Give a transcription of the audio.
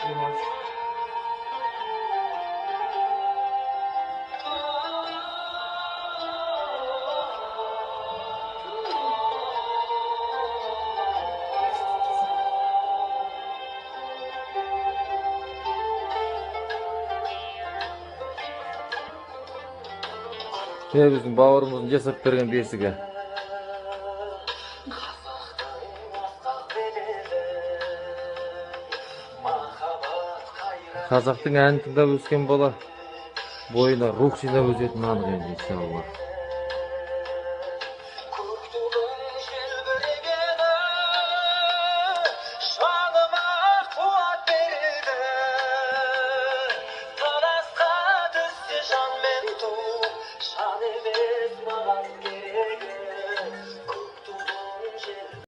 Димаш. Міне, біздің бауырымыздың жасап берген бесігі. Қазақтың әнін тыңдап өскен бала бойына рух жинап өсетіні анық енді, иншалла.